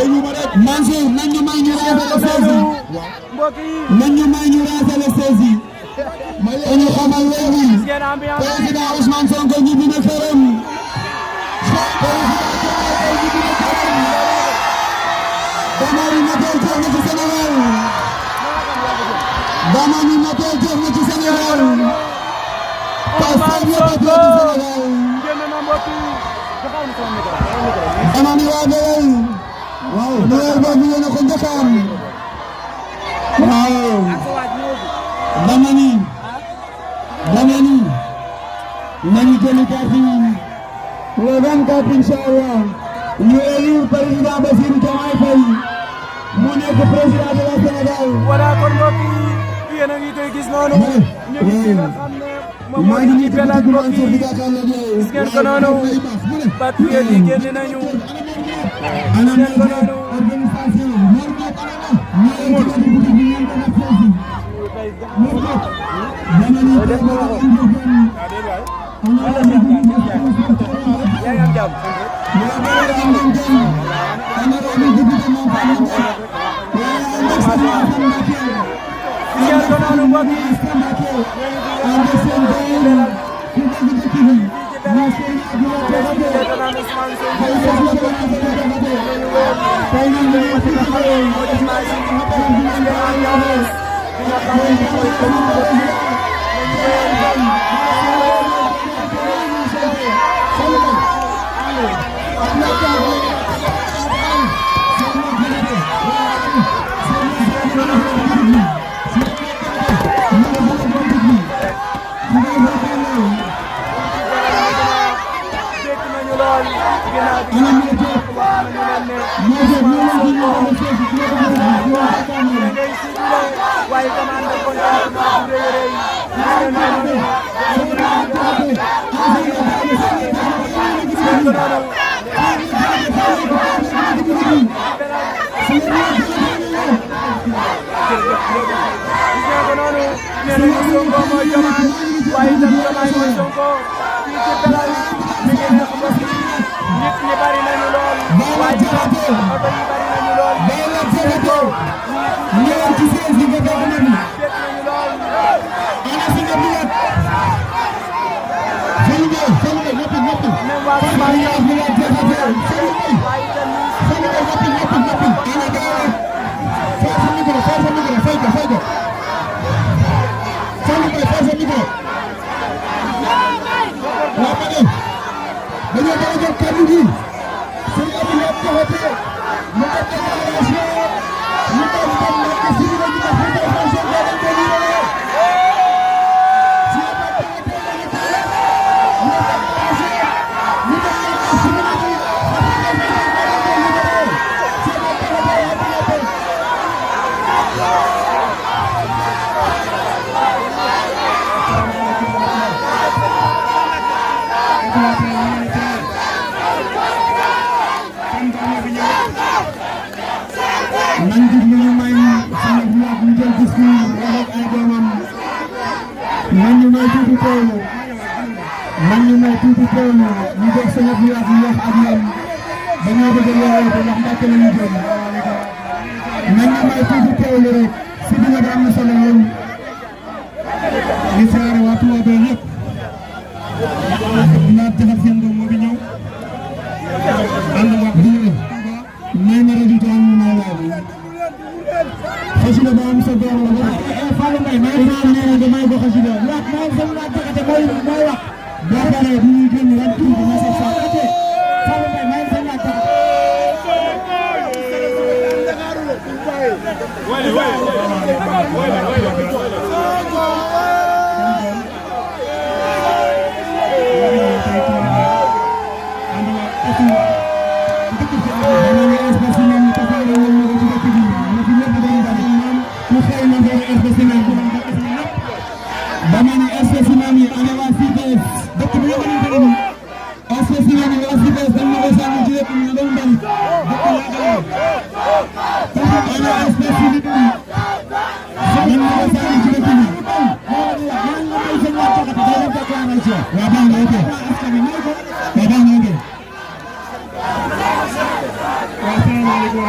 Mansour nañ ñu may ñu raasale saisi nañ ñu may ñu raasale saisi ñu xamal léegi président Ousmane Sonko ñibbi na këram dama ni noteel jeex na ci Sénégal dama ni noteel jeex na ci Sénégal Pastef yëpp ci Sénégal dama ni waa Bawol waaw Noël boobu yéen a ko njëkkaan waaw dama ni nañu jëli carte yi le 24 inchallah ñu élire président Bassirou Diomaye Faye mu nekk président de la Sénégal. Voilà kon mbokk yi yéen a ngi koy gis noonu ñu ngi ci nga xam ne moom mooy ci pelal mbokk yi gis ngeen ko noonu patriote yi génn nañu gis ngeen ko noonu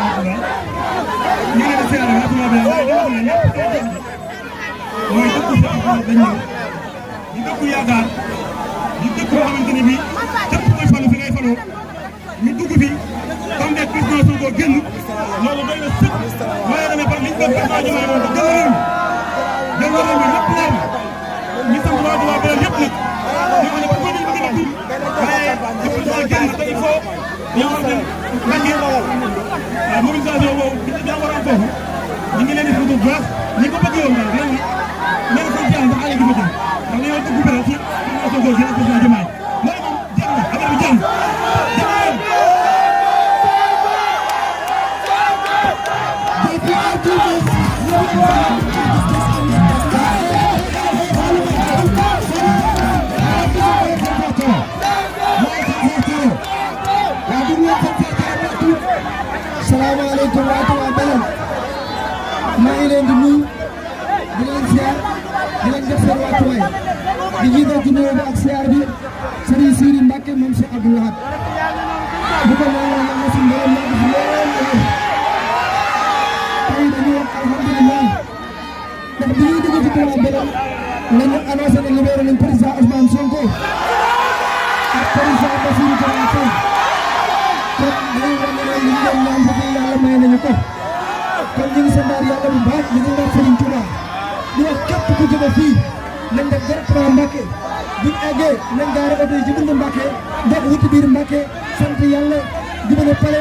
ñu ngi leen di seetlu wax dëgg yàlla waaye dañoo xam ne ñëpp mooy dëkku Cheikh Ahmadou dañ ñëw di dëkku yaakaar di dëkk boo xamante ne bii képp koy falu fi ngay faloo ñu dugg fi comme des président Sonko génn loolu doy na sëkk waaye dama par liñ ko président Diomaye moom gën a réew jël nga réew mi lépp leer ñu sant waa Diomaye beneen yëpp nag ñu xam ne bu ko ñu bëgg a dugg waaye le président génn te il faut ñoo xam ne Mbacké mobilisation boobu daa war a am foofu ñu ngi leen di bu baax ñi ko bëgg yoon daal léegi mais sant yàlla ndax àll gi ma jëm ndax dañoo dugg bëre ci Sonko génn président Diomaye loolu moom jeex na affaire bi jeex na salaamaaleykum wa rahmatulah maa ngi leen di nuyu di leen ziar di leen def seen wàccuwaay di jiital ci nuyoo bi ak ziar bi Serigne Sidi Mbacke moom Cheikh Abdou Lahad bu ko ñaanal yàlla si mboolem maa ngi fi lool tey dañuy wax alhamdulilah ndax bi ñuy dugg ci Touba Belel nañu annoncé ne libéré nañ président Ousmane Sonko ak président Bassirou Diomaye Faye kon dañuy wax ne li ñu doon ñaan sax yàlla may nañu ko kon ñu ngi santaat yàlla bu baax ñu ngi wax Serigne Touba di wax képp ku jóge fii nañ def directement Mbacke buñ eggee nañ gaare oto yi ci buntu Mbacke dox wuti biir Mbacke sant yàlla jubale pare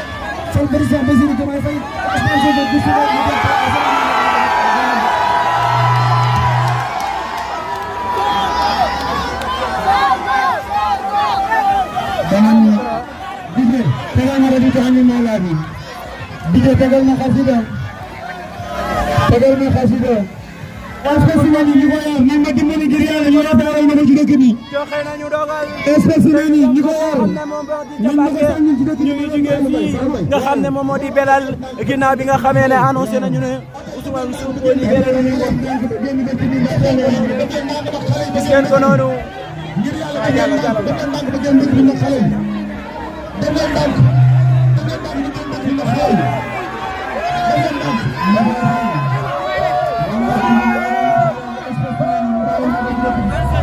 sant président Bassirou Diomaye Faye Ousmane Sonko bu suba ñu def tegal ma rajo Jokalante Mawla bi Dije tegal ma xasida spécimen yi ñi ko yor nañ ma dimbali ngir yàlla ñu rafetlu ma ko ci dëkk bi spécimen yi ñi ko yor nañ ma ko sànni ci dëkk bi ñu ngi jógee fii nga xam ne moom moo di Belal ginnaaw bi nga xamee ne annoncé nañu ne Ousmane Sonko libéré nañu ko gis ngeen ko noonu ngir yàlla Thank you.